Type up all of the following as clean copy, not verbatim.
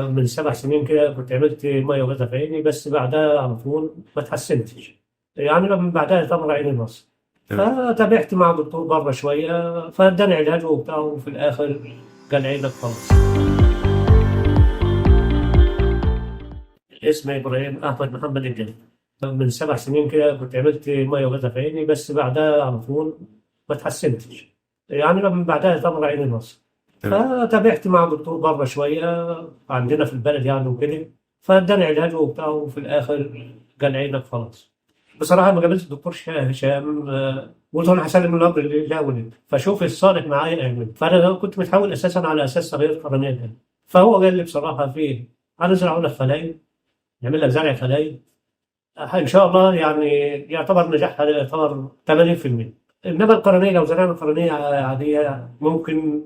من 7 سنين كده كنت عملت مية وغدا في عيني، بس بعدها على طول ما اتحسنتش، يعني من بعدها طبعا عيني نص. فتابعت مع دكتور بره شوية، فاداني علاج وبتاع، وفي الاخر قال عينك خلاص. اسمي ابراهيم احمد محمد الجليل. من 7 سنين كده كنت عملت مية وغدا في عيني، بس بعدها على طول ما اتحسنتش، يعني من بعدها طبعا عيني نص. فتابعت مع دكتور بره شوية عندنا في البلد يعني وكده، فاداني علاج وبتاع، وفي الاخر قال عينك خلاص. بصراحة لما قابلت الدكتور هشام قلت انا هسلم الامر لله ولله، فشوف الصالح معايا اعمل. فانا كنت متحول اساسا على اساس تغيير قرنيه الآن. فهو قال لي بصراحة فيه هنزرع لك خلايا، نعمل لك زرع خلايا ان شاء الله، يعني يعتبر نجاحها يعتبر 80%. انما القرنيه لو زرعنا قرنيه عادية ممكن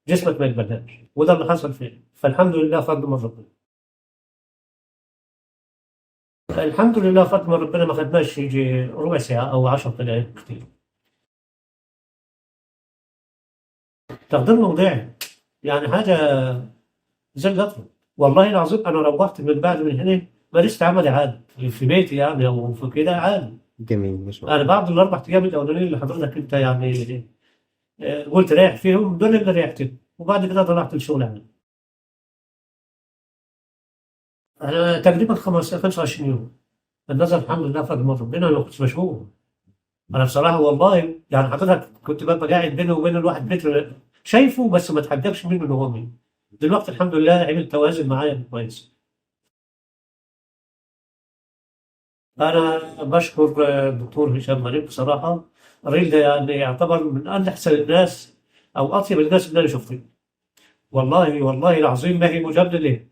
جسمك ما يتبدلش، وده اللي حصل فيه. فالحمد لله فضل من ربنا، الحمد لله فضل من ربنا. ما خدناش يجي ربع ساعة او 10 دقائق كتير. تقدير موضعي يعني حاجة زي القطر والله العظيم. انا روحت من بعد من هنا مارست عملي عادي في بيتي يعني او في كده عادي. جميل ما شاء الله. انا بعد ال4 ايام الاولانيين اللي حضرتك انت يعني قلت رايح فيهم، دول اللي ريحتهم، وبعد كده طلعت الشغل عادي. انا تقريبا 25 يوم النظر الحمد لله فضل من ربنا. انا ما كنتش مشغول. انا بصراحة والله يعني حضرتك كنت ببقى قاعد بيني وبين الواحد متر شايفه، بس ما اتحجبش منه ان هو مين. دلوقتي الحمد لله عمل توازن معايا كويس. انا بشكر الدكتور هشام غريب بصراحة. الراجل ده يعني يعتبر من احسن الناس او اطيب الناس اللي انا شفتهم. والله والله العظيم ما هي مجاملة ليه.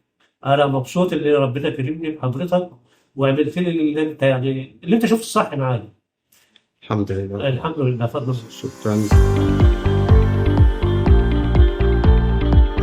انا مبسوط اللي ربنا كرمني بحضرتك وعملت لي اللي انت يعني اللي انت شفت الصح معايا. الحمد لله. الحمد لله فضل. شكرا.